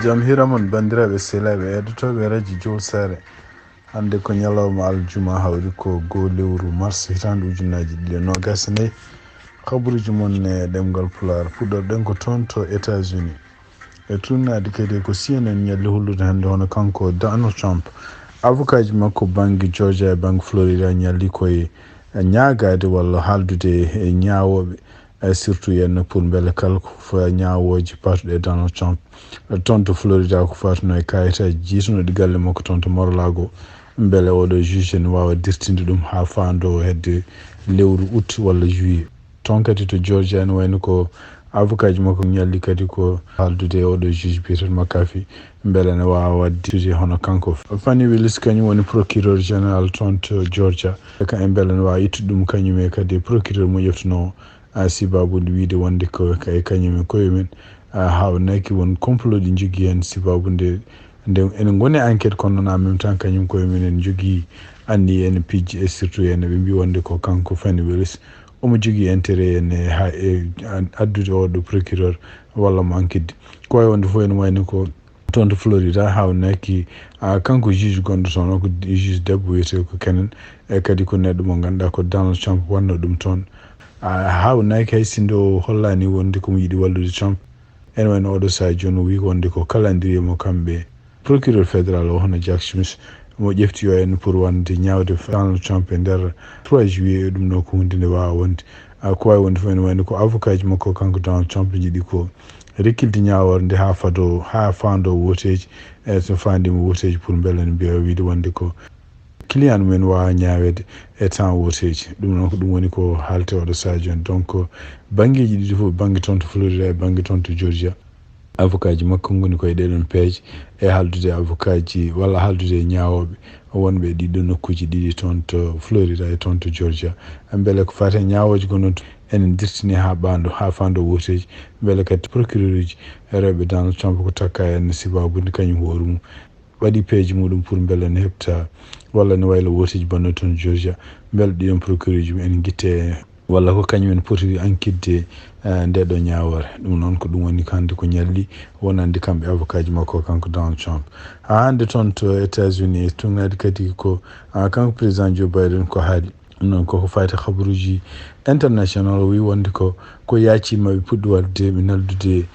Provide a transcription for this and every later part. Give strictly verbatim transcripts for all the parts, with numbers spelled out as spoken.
Jam hiira mon, banndiraaɓe sehilaaɓe heɗotooɓe Radio Jowol Saare. Hannde ko ñalawma aljuma, hawri ko goo lewru mars, hitaande ujunnaji ɗiɗi e noogas e nayi. Kabaruuji mon e ɗemngal Pulaar, puɗɗorɗen ko toon to États-Unis. E tuugnaade kadi ko C N N ñalli hollude hannde, hono kanko Donald Trump, avocatji makko bannge Georgia e bannge Florida ñalli koye ñaagaade walla haaldude e ñaawooɓe, e surtout en pour mbele kala ko fa ñaawooji paatuɗe e Donald Trump. Toon to Florida ko faatuno e kayitaaji jiytunoɗi galle makko toon to Mar-a-Lago, mbele oɗo juge ene waawa dirtinde ɗum haa faando hedde lewru août walla juillet. Toon kadi to Georgia ene wayno ko avocatji makko ñalli kadi ko haaldude e oɗo juge biyeteeɗo McCaffey, mbele ene waawa waɗde hono kanko. Fani Willis kañum woni procureur général toon to Georgia. Ka e mbele ene waawa ittude ɗum kañum e kadi procureur mo ƴeftunoo, a, sibabude wiide wonde ko ka-, e kañum e koye men, a, haawnaki won complot ɗi njogii heen, sibabude nde ene ngoni enquête, kono noon en même temps kañum koye men ene njogii anniye ene pijji, e surtout ene ɓe mbii wonde ko kanko Fani Willis omo jogii intérêt ene ha e addude oɗo procureur walla mo enquête. Ko wayi wonde fof ene wayno ko toon to Florida, haawnaki, a, kanko juge gonɗo toon o, ko juge debbo wiyetee ko Kenen, e kadi ko neɗɗo mo ngannduɗaa ko Donald Trump wanno ɗum toon. A, haawnaki hay sinno o hollaani wonde ko mo yiɗi wallude Trump. Ene wayno oɗo sahaa jooni o wii wonde ko calendrier mo kamɓe procureur fédéral o hono Jack Smith mo ƴefti o en pour wonde ñaawde Donald Trump e nder trois juillet, e ɗum ɗo ko huunde nde waawa wonde. A, ko wayi wonde fof ene wayno ko avocatji makko kanko Donald Trump njiɗi ko rekkilde ñaawoore nde haa fado, haa faando wooteeji, e so faandiima wooteeji pour mbele ne mbiya wiide wonde ko client mumen waawa ñaaweede e temps wooteeji. Ɗum noon ko ɗum woni ko haaletee oɗo sahaa jooni. Donc, banngeeji ɗiɗi fof, bannge toon to Florida e bannge toon to Georgia, avocatji makko ngoni koye ɗee ɗoon peeje e haaldude e avocatji walla haaldude e ñaawooɓe wonɓe e ɗii ɗoo nokkuuji ɗiɗi, toon to Florida e toon to Georgia. Mbele ko faati e ñaawooji gonɗon toon ene ndirtini haa ɓaando, haa faando wooteeji, mbele kadi procureurji rewɓe Donald Trump ko takka en sibabude kañum hoore mum waɗi peeje muɗum pour mbele ne heɓta walla ne wayla wooteeji banno toon Georgia, mbele ɗiɗon procureurji mum ene ngitte walla ko kañum en poti enquête, eh, nde ɗo ñaawoore. Ɗum noon ko ɗum woni hannde ko ñalli wonande kamɓe avocatji makko kanko Donald Trump. Haa hannde toon to États-Unis e tuugnaade kadi ko, ah, kanko président Joe Biden ko haali. Ɗum noon koko faati habaruuji international o wii wonde ko, ko yaaci maɓe puɗɗi waɗde ɓe naldude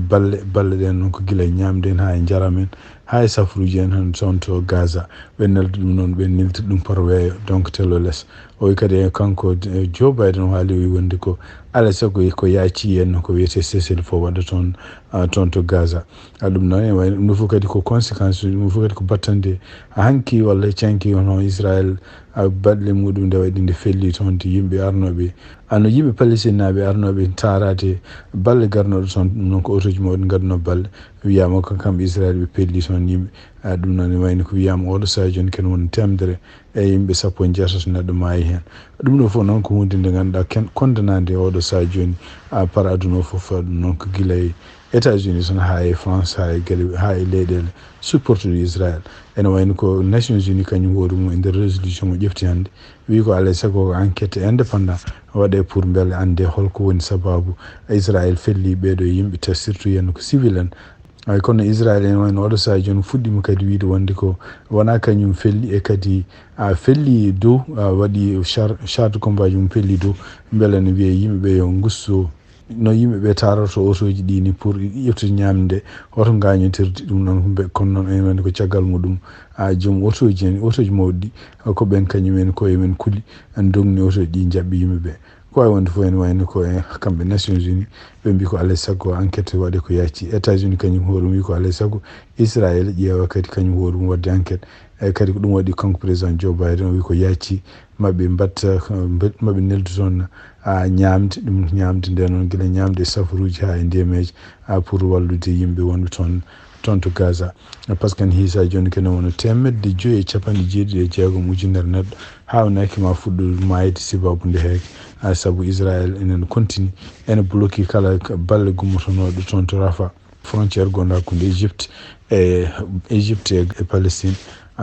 balle, balle ɗen noon ko gila e ñaamde en haa e njaram en, haa e safaruuji en hannde toon to Gaza. Ɓe neldi ɗum noon, ɓe neldi ɗum par weeyo, donc telo les. O wi kadi e kanko, eh, Joe Biden o haali, o wi wonde ko alaa e sago ko yaaci en ko wiyetee cessez-le-feu waɗa toon, ah, toon to Gaza. A, ɗum noon ene wayno ɗum ɗo fof kadi ko conséquence, ɗum fof kadi ko battande hanki walla canki hono Israël, a, baɗle muɗum nde waɗi nde felli toon to yimɓe arnooɓe, ano yimɓe Palestinaaɓe arnooɓe taaraade balle garnooɗo toon, ɗum noon ko otooji mawɗi ngadduno balle, wiyaama ko kamɓe Israël ɓe pelli toon yimɓe. A, ɗum noon ene wayno ko wiyaama oɗo sahaa jooni ken woni teemedere e yimɓe sappo e jeetato neɗɗo maayi heen. Ɗum ɗo fof noon ko huunde nde ngannduɗaa ken kondanaande oɗo sahaa jooni, a, par aduna o fof. Ɗum noon ko gila e États-Unis tan haa e France, haa e gale, haa e leyɗeele supportuɗe Israël. Ene wayno ko Nations Unies kañum hoore mum e nder résolution mo ƴefti hannde, wii ko alaa e sago ko enquête indépendant waɗee pour mbele annde holko woni sababu Israël felli ɓeeɗo yimɓe, te surtout yen ko civil en. Ay, kono Israël ene wayno oɗo sahaa jooni fuɗɗiima kadi wiide wonde ko wonaa kañum felli, e kadi, a, felli dow, a, waɗi char, char de combat ji mum pelli dow, mbele ne wiye yimɓe ɓe yo ngusto. No yimɓe ɓe taarorto otooji ɗi ni pour ƴeftude ñaamde, hoto ngaañotirde ɗum noon ko mbe-, kono noon ene wayno ko caggal muɗum, a, joom otooji en, otooji mawɗi ɗi, ko ɓen kañum en koye men kuli, en dogni otooji ɗi njaɓɓi yimɓe ɓe. Ko wayi wonde fof ene wayno ko e kamɓe Nations Unies, ɓe mbii ko alaa e sago enquête waɗee ko yaaci. États-Unis kañum hoore mum wii ko alaa e sago Israël ƴeewa kadi kañum hoore mum waɗde enquête. E kadi ko ɗum waɗi kanko président Joe Biden, o wii ko yaaci maɓe mbatta, maɓe neldu toon, a, ñaamde, ɗum ñaamde nde noon gila ñaamde e safaruuji haa e ndeemeeje, a, pour wallude yimɓe wonɓe toon, toon to Gaza. Par ce que en hiisa jooni kene wona teemedde joyi e capanɗe jeeɗiɗi e jeegom ujunere neɗɗo haawnaki ma fuɗɗo maayde sibabu nde heege. A, sabu Israël enen kontini ene bloki kala k-, balle gummotonooɗe toon to Rafah, frontière gonɗo hakkunde Égypte e, Égypte e, e Palestine.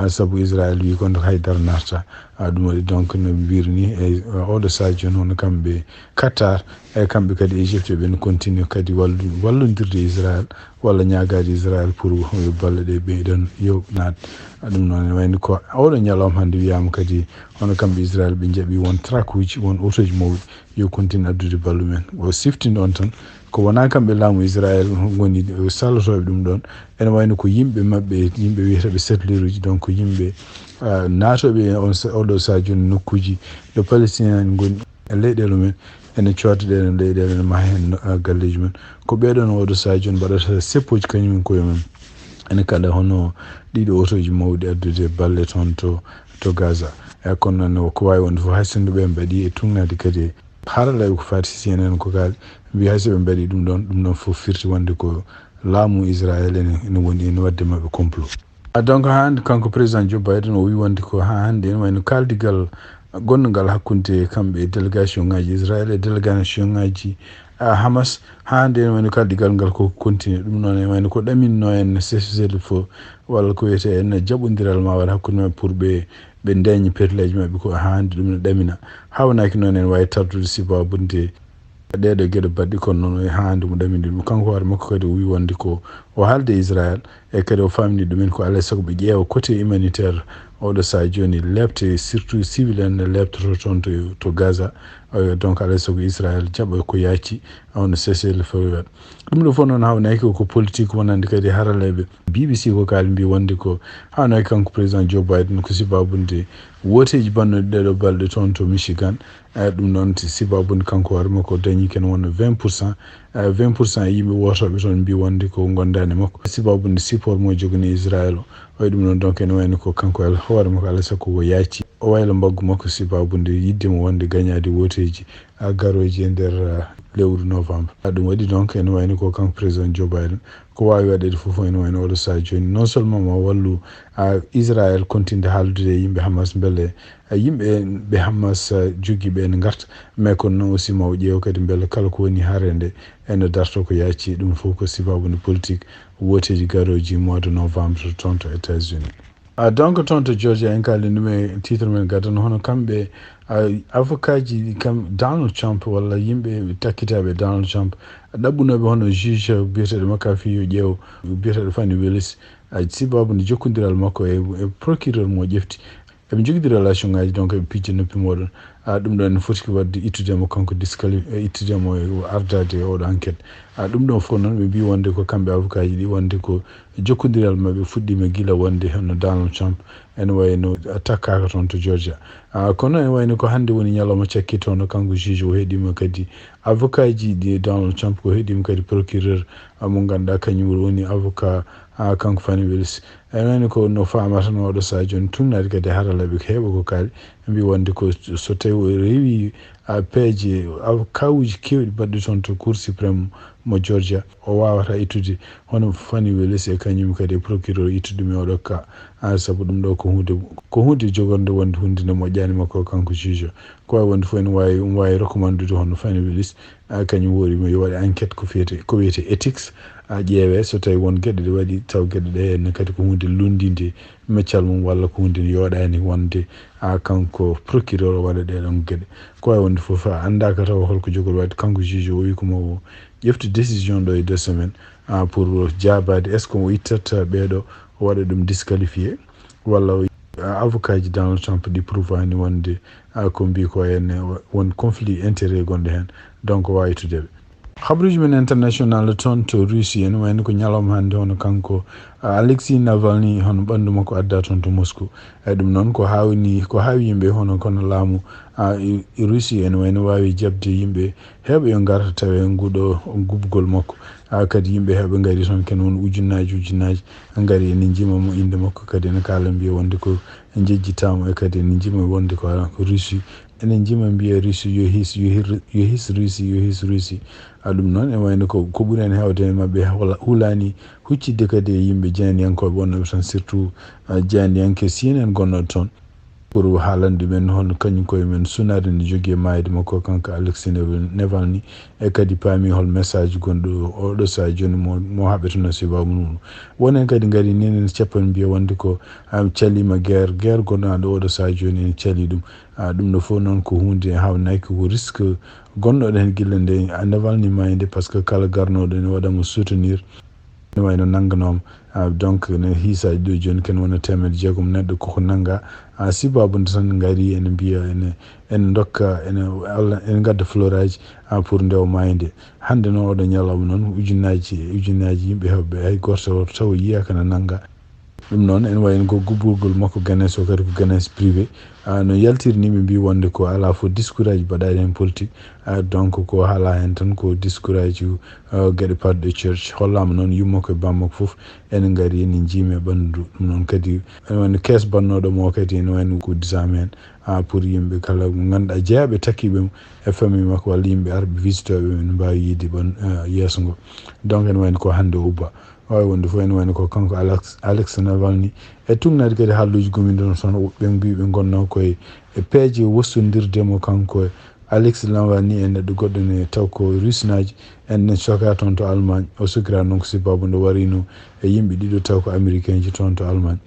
Ah, sabu Israël wi kon haydara narta. Ah, ɗum waɗi donc no mbirni e oɗo sadio noon kamɓe Qatar e kamɓe kadi Égypte ɓen continue kadi wallu wallodirde Israël walla ñaagaade Israël pour yo balle ɗe ɓeydan yo naat. Ah, ɗum noon ne wayni ko oɗo ñalawma hannde wiyama kadi hono kamɓe Israël ɓe jaɓi won trakuji won otoji mawɗi yo continue addude ballu men o siftinde on tan ko wona kamɓe laamu Israël ngoni salotoɓe ɗum ɗon. Ene wayno ko yimɓe maɓɓe yimɓe wiyeteɓe setleruji donc yimɓe ah, naatoɓe on oɗo sadio nokkuji ɗo palestinien ngoni e leyɗele men ene coodde ɗeɗen leyɗele ene maha hen ah, galleji men ko ɓeɗon oɗo sadio mbaɗata seppoji kañum koye men ene kaɗa hono ɗiɗo otoji mawɗi addude balle toon to to gaza. E kono noon ko wawi wonde fof hay sinno ɓe mbaɗi e tungnaade kadi haralleɓe ko fati si enen ko kaali mbi hay so ɓe mbaɗi ɗum ɗon ɗum ɗon fof firti wonde ko laamu israel ene ene woni ene wadde maɓɓe complot. Ah, donc ha hannde kanko président joe biden o wi wonde ko ha hannde ene wayno kaldigal gonndogal hakkunde kamɓe e délégation ngaji israel e délégation ngaji ah, hamas ha hannde ene wayno kaldigal ngal koko continue ɗum noon ene wayno ko ɗaminno en sesel fof walla ko wiyete en jaɓodiral ma waɗa hakkunde maɓɓe pour ɓe ɓe ndeña perleeji maɓɓe ko haandi ɗum ne ɗamina. Hawnaaki noon en waawi tardude sibaabude ɗeeɗo geɗe baɗɗi kono noon o haandi mo ɗamini ɗum kanko hoore makko kadi o wi wonde ko o haalde israel e kadi o famini ɗumen ko alay sago ɓe ƴeewa côté humanitaire oɗo saha jooni leɓte surtout civil en ne leɓtoto toon to, to gaza. Donc alay sago israel jaɓa ko yaaci on sesel fo waɗ ɗum ɗo fof noon hawnaki ko politique wonande kadi haraleɓe bbc ko kaali mbi wonde ko hawnaki kanko président joe biden ko sibabunde woteji bannoɗi ɗeɗo balɗe toon to michigan. Ɗum noon sibabunde kanko hoore makko dañi ken wonno vingt pour cent. Vingt pour cent e yimɓe wotoɓe toon mbi wonde ko gondani makko sibabunde support mo jogani israel o wayi ɗum noon donc ene wayno ko kanko el hoore makko alay sago ko yaaci o wayla mbaggu makko sibabunde yidde mo wonde gañade woteji garoji e nder lewru novembre. Ɗum waɗi donc ene wayno ko kanko président joe biden ko wawi waɗede fof ene wayno oɗo saha joni non seulement ma wallu israel continde haaldude e yimɓe hamas beele yimɓe ɓe hamas jogi ɓe ne garta mais kono noon aussi ma o ƴeewa kadi beele kala ko woni harede ene darto ko yaaci ɗum fof ko sibabude politique woteji garoji mois de novembre toon to états unis. Ah, donc toon to georgia en kaali ɗum e titre men gadano hono kamɓe avocat ji kam donald trump walla yimɓe takkitaɓe donald trump ɗaɓɓunoɓe hono juge biyeteɗo makafi yo ƴeew biyeteɗo fani welis sibabude jokkodiral makko e procureur mo ƴefti eɓe jogidi relation ngaji donc eɓe pijja noppi moɗon. Ah, ɗum ɗon ne foti ko wadde ittudemo kanko disquali e ittudemo e ardade e oɗo enquête. Ah, ɗum ɗon fof noon ɓe mbi wonde ko kamɓe avocat ji ɗi wonde ko jokkodiral maɓɓe fuɗɗima gila wonde hono donald trump ene wayno takkaka toon to georgia. Ah, kono ene wayno ko hannde woni ñalawma cakki toon kanko juge o heɗima kadi avocat ji ɗi donald trump ko heɗima kadi procureur mo ganduɗa kañum woni avocat kanko fani welis. Ene wayno ko no famata no oɗo saha joni tungnaade kadi haralaɓe ko heeɓa ko kaali mbi wonde ko so tawi o rewi peeje kawuji kewɗi baɗɗi toon to cour suprême mo georgia o wawata ittude hono fani welis e kañum kadi e procureur ittude mi oɗo ka. Sabu ɗum ɗo ko hunde ko hunde jogorde wonde hunde nde moƴƴani makko kanko juge. Ko wawi wonde fof ene wawi um wawi recommandude hono fani welis kañum wori mo yo waɗe enquête ko fiyete ko wiyete éthiques. A ƴeewe so tawi won geɗe ɗe waɗi taw geɗe ɗe henne kadi ko hunde lundinde meccal mum walla ko hunde ne yooɗani wonde a kanko procureur o waɗa ɗeɗon geɗe. Ko wawi wonde fof a andaka taw holko jogori wadde kanko juge o wi ko mo ƴeftu décision ɗo e deux semaines pour jaabade est ce que o ittata ɓeɗo o waɗa ɗum disqualifié walla avocat ji donald trump ɗi provani wonde ko mbi ko henne won conflit intérêt gonɗo hen donc wawitudeɓe. Habruji men international toon to russie ene wayno ko ñalawma hannde hono kanko alexis navalny hono ɓanndu makko adda toon to moscou. Eyi ɗum noon ko hawni ko hawi yimɓe hono kono laamu russie ene wayno wawi jaɓde yimɓe heeɓa yo ngarta tawe nguɗo gubgol makko. Kadi yimɓe heeɓe ngari toon ken won ujunnaji ujunnaji ngari ene jima mo inde makko kadi ene kala mbiya wonde ko jejjitamo e kadi ene jima wonde ko ala ko russie ene jima mbiya russie yo his yo his russie yo his russie. A ɗum noon ene wayno ko ko ɓuri en hewde e maɓɓe hulani huccidde kadi e yimɓe jeyaniyankoɓe wonnoɓe toon surtout jeyaniyanke cnn gonnoɗo toon. Pour haalande ɓen hol kañum koye men sunaade ne jogii e maayde makko kanko Alexei Navalny, e kadi paami hol message gonɗo oɗo sahaa jooni mo, mo haɓeteno sibabu mum. Wonen kadi ngari ni ene cappan mbiya wonde ko, ah, caliima guerre, guerre gonɗo ɗo oɗo sahaa jooni ene cali ɗum. Ah, ɗum ɗo fof noon ko huunde haawnaaki ko risque gonɗo ɗo heen gila nde, ah, Navalny maayde, par ce que kala garnooɗo ene waɗa mo soutenir. Ne wayno nannganooma, ah, donc ne hiisaaji ɗo jooni ken wona teemedde jeegom neɗɗo koko nannga, ah, sibabu nde tan ngari ene mbiya ene, ene ndokka ene, Allah ene ngadda floraaji, ah, pour nde o maayde. Hannde noon oɗo ñalawma noon ujunnaaji e ujunnaaji yimɓe heewɓe hay gooto taw yiyaaka na nannga. Ɗum noon ene wayi no ko gubburgol makko Ganes o kadi ko Ganes privé, ah, no yaltiri ni ɓe mbi wonde ko alaa fof discourage mbaɗaɗi heen politique, ah, donc ko haalaa heen tan ko discourage, ah, geɗe parɗe church. Hollaama noon yumma ko e bammakko fof ene ngari ene njiimi e ɓanndu. Ɗum noon kadi ene wayno kees bannooɗo mo kadi ene wayno ko disaamen, ah, pour yimɓe kala mo ngannduɗaa jeyaɓe takkiɓe mo e famille makko walla yimɓe arɓe visitooɓe ene mbaawi yiide ɓan, ah, yeeso ngo. Donc ene wayno ko hannde o ubba. Waawi wonde fof ene wayno ko kanko Alex, Alex Navalny. E tugnaade kadi haalluuji gumiɗo no tan ɓe mbi ɓe ngonnoo koye e peeje wostondirde mo kanko e Alex Navalny e neɗɗo goɗɗo ne taw ko Rusnaaji en ne cokaa toon to Allemagne. O sokira noon ko sibabu nde warino e yimɓe ɗiɗo taw ko Américainji toon to Allemagne.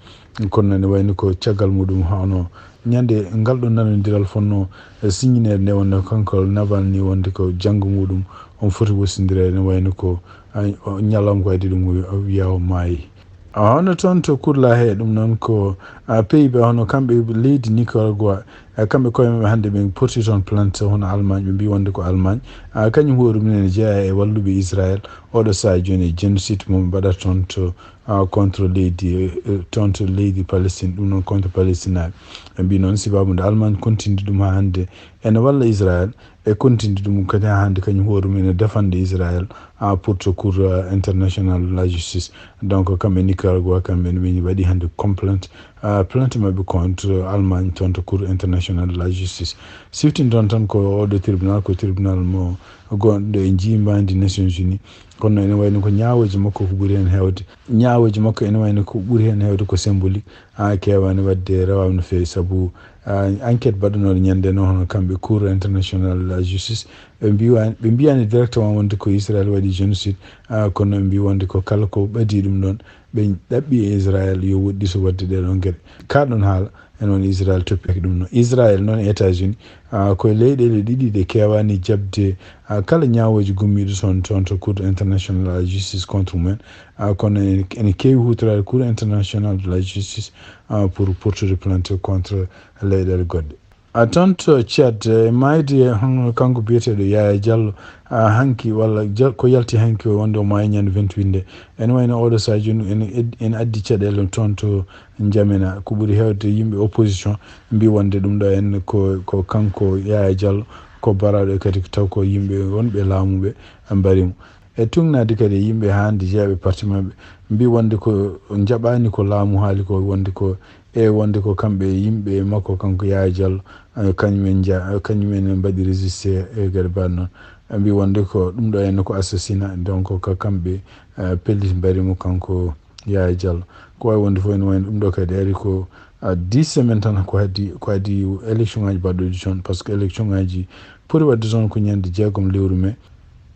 Kono noon ene wayno ko caggal muɗum hawno ñande ngal ɗo nanondiral fonno, eh, siññineede nde wonno kanko Navalny wonde ko janngo muɗum on foti wostondireede ene wayno ko, ah, o ñalawma ko adii ɗum o wiya o maayi. Ah, hono toon to Kurla he ɗum noon ko, ah, pays ɓe hono kamɓe leydi Nicaragua, ah, kamɓe koye maɓɓe hannde ɓe porti toon plainte hono Allemagne, ɓe mbi wonde ko Allemagne, ah, kañum hoore mum ene jeyaa e walluɓe Israël oɗo sahaa jooni e génocide mo ɓe mbaɗata toon to, ah, contre leydi, eh, toon to leydi Palestine, ɗum noon contre Palestine. Ɓe mbi noon sibabu nde Allemagne kontindi ɗum haa hannde ene walla Israël, e kontindi ɗum kadi haa hannde kañum hoore mum ene defande Israël, ah, pour to cour, ah, international de la justice. Donc kamɓe Nicaragua kamɓe ene ɓe waɗi hannde complainte, ah, plainte maɓɓe contre Allemagne toon to cour international de la justice. Siftin toon tan ko oɗo tribunal ko tribunal mo gonɗo e njiimaandi Nations Unies. Kono ene wayno ko ñaawooji makko ko ɓuri heen heewde. Ñaawooji makko ene wayno ko ɓuri heen heewde ko symbolique. Ah, keewaani waɗde rewaama no feewi sabu, ah, enquête baɗanooɗo ñande no hono kamɓe Cour International de la Justice, ɓe mbiwa-, ɓe mbiyaani directement wonde ko Israël waɗi génocide, ah, kono ɓe mbi wonde ko kala ko ɓadii ɗum ɗoon, ɓe ɗaɓɓi e Israël yo woɗɗitu waɗde ɗee ɗoon geɗe. Kaa ɗoon haala, ene woni Israël toppiyaaki ɗum no. Israël noon e États-Unis, ah, ko e leyɗeele ɗiɗi ɗe keewaani jaɓde, ah, kala ñaawooji gummiiɗo toon, toon to Cour International de la Justice contre mumen. Ah, kono ene, ene keewi huutoraade Cour International de la Justice, ah, pour portude plainte contre leyɗeele goɗɗe. Ah, toon to Tchad, e maayde hono kanko biyeteeɗo Yaya Diallo, ah, hanki walla ja-, ko yalti hanki o wonde o maayi ñande vingt-huit nde. Ene wayno oɗo sahaa jooni ene ed-, ene addi caɗeele toon to N'Djamena. Ko ɓuri heewde yimɓe opposition mbi wonde ɗum ɗo en ko, ko kanko Yaya Diallo ko baraaɗo e kadi taw ko yimɓe wonɓe laamu ɓe mbari mo. E tugnaade kadi e yimɓe hannde jeyaɓe parti maɓɓe mbi wonde ko njaɓaani ko laamu haali ko wonde ko e wonde ko kamɓe yimɓe makko kanko Yaya Diallo, eh, kañum en nja-, kañum en mbaɗi résisté e geɗe mbaɗ noon. Ɓe mbi wonde ko ɗum ɗo en ko assassinat, donc ko kamɓe, eh, pellit mbari mo kanko Yaya Diallo. Ko wawi wonde fof ene wayno ɗum ɗo kadi ari ko, ah, dix semaines tan ko addi, ko addi élection ngaji mbaɗɗoɗi toon, par ce que élection ngaji poti waɗde toon ko ñande jeegom lewru mai.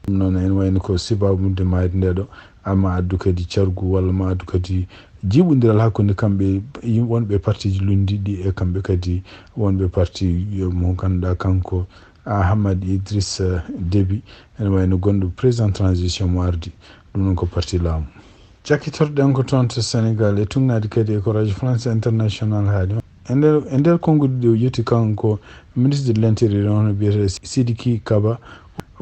Ɗum noon ene wayno ko sibabu mudde maayde nde ɗo, amma addu kadi cargu walla ma addu kadi jiɓodiral hakkunde kamɓe yim-, wonɓe partiji lundiɗi e kamɓe kadi wonɓe parti mo ganduɗa kanko Ahmad Idriss Déby, ene wayno gonɗo président transition mo ardi, ɗum noon ko parti laamu. Cakkitorɗen ko toon to Sénégal e tugnaade kadi e ko Radio France International haali. E nder, e nder konngol ɗiɗi o ƴetti kanko ministre de l'intérieur on biyetee Sidiki Kaba,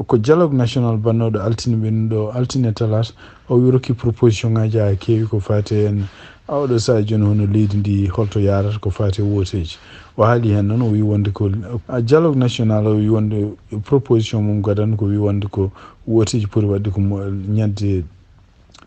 ko dialogue national bannooɗo altine ɓennuɗo altine talaata, o wi rokki proposition ngaji haa keewi ko faati en oɗo sahaa jooni hono leydi ndi holto yaarata ko faati e wooteeji. O haali heen noon o wi wonde ko, ah, dialogue national o wi wonde proposition mum gadano ko wi wonde ko wooteeji poti waɗde ko mo-, ñande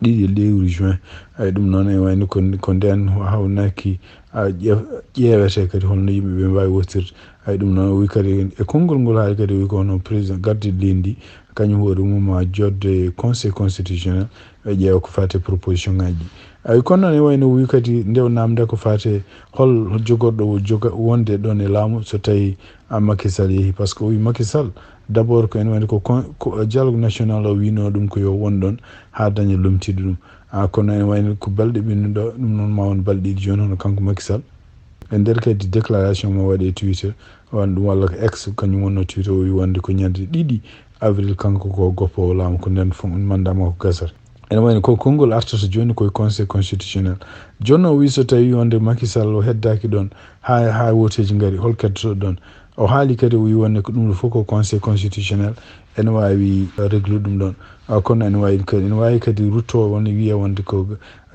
ɗiɗi lewru juin. Ay, ɗum noon ene wayno ko, ko ndeen hawnaki, ah, ƴeew-, ƴeewete kadi holno yimɓe ɓe mbaawi wottirde. Ay, ɗum noon o wi kadi e konngol ngol haali kadi o wi ko hono président gardiiɗo leydi ndi kañum hoore mum ma jodde conseil constitutionnel, ɓe ƴeewa ko fate proposition ngaji. Ay kono ne wayno wi kadi nde o namda ko fate hol jogorɗo o joga wonde ɗon e laamu so tawi a Macky Sall yeehi, par ce que o wi Macky Sall d'abord ko ene wayno ko con- ko dialogue national o wino ɗum ko yo won ɗon ha daña lomtiɗo ɗum. A kono ene wayno ko balɗe ɓennuɗo ɗum noon ma won balɗe ɗiɗi joni hono kanko Macky Sall. E nder kadi déclaration mo waɗi e Twitter, on ɗum walla ko X, kañum wonno Twitter, o wi wonde ko ñande ɗiɗi avril kanko ko goppowo laamu, ko nden fof mandat makko gasata. Ene wayno ko konngol artoto joni koye conseil constitutionnel. Jonno o wi so tawi wonde Macky Sall o heddaki ɗon ha ha woteji ngari, hol keddoto ɗon? O haali kadi o wi wonde ko ɗum ɗo fof ko conseil constitutionnel ene wawi réglude ɗum ɗon. A kono ene wawi kadi ene wawi kadi rutto won wiya wonde ko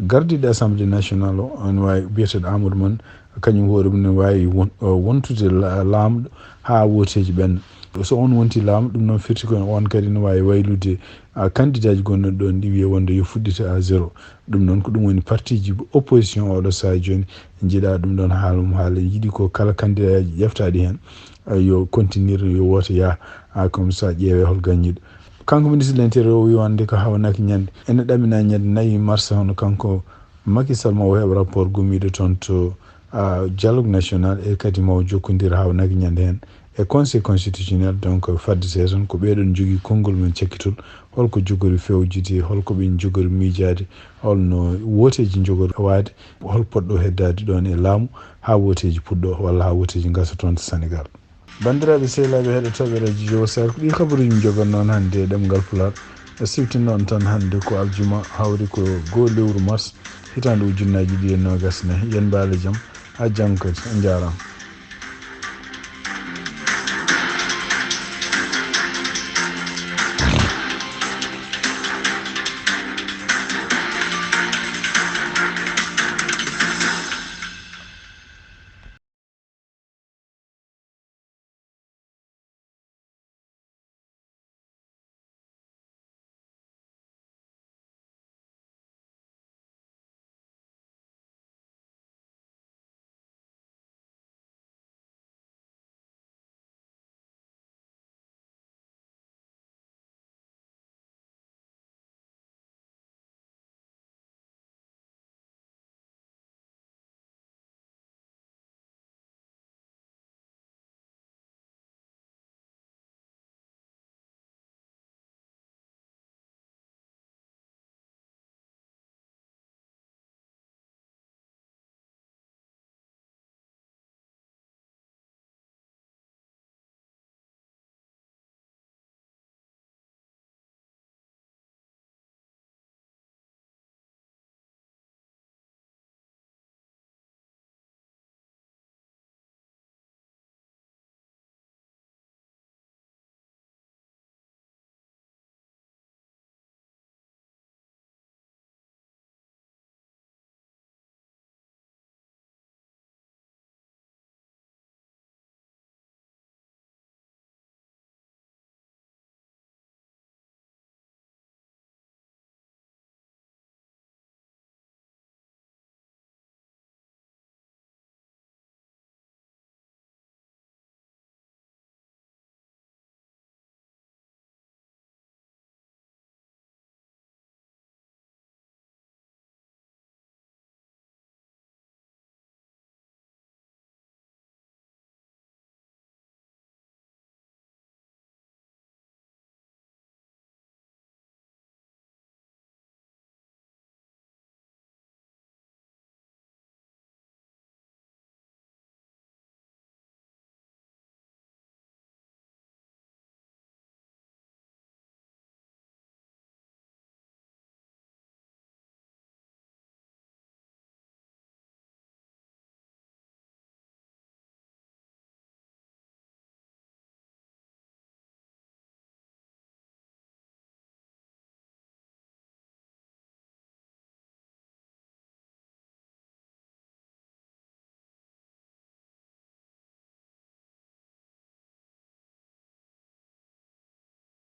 gardiɗo assemblée nationale o ene wawi biyeteɗo Amadou Man, kañum hoore mum ne wawi won- o wontude la- laamɗo ha woteji ɓenna. So on wonti laamɗo, ɗum noon firti ko on kadi ne wawi waylude a candidat ji gonnoɗi ɗon ɗi wiya wonde yo fuɗɗite à zéro. Ɗum noon ko ɗum woni parti ji opposition oɗo saha joni, jiiɗa ɗum ɗon haala mum haala, yiɗi ko kala candidat ji ƴeftaɗi hen, a, yo continir, yo woto yaah. A, comme ça ƴeewe hol gaññiɗo. Kanko ministre de l'intérieur o wi wonde ko hawnaki ñande ene ɗamina ñande nayi mars, hono kanko Macky Sall ma o heɓa rapport gummiɗo toon to a, dialogue national e kadi ma o jokkodira hawnaki ñande hen e conseil constitutionnel. Donc fadde se toon ko ɓeɗon jogui konngol men cakkitol, holko jogori fewjude, holko ɓen jogori miijade, holno woteji jogori waade, hol poɗɗo heddade ɗon e laamu ha woteji puɗɗo walla ha woteji gasa toon to Sénégal. Bandiraɓe sehlaɓe heɗotoɓe radio Jowo Sar, ko ɗi kabaruji min jogonno on hannde e ɗemgal Pulaar. E siwtinno on tan hannde ko aljuma, hawri ko goo lewru mars, hitande ujunnaji ɗiɗi e nogas nayi. Yen mbaale jam, ha janngo kadi, on jarama.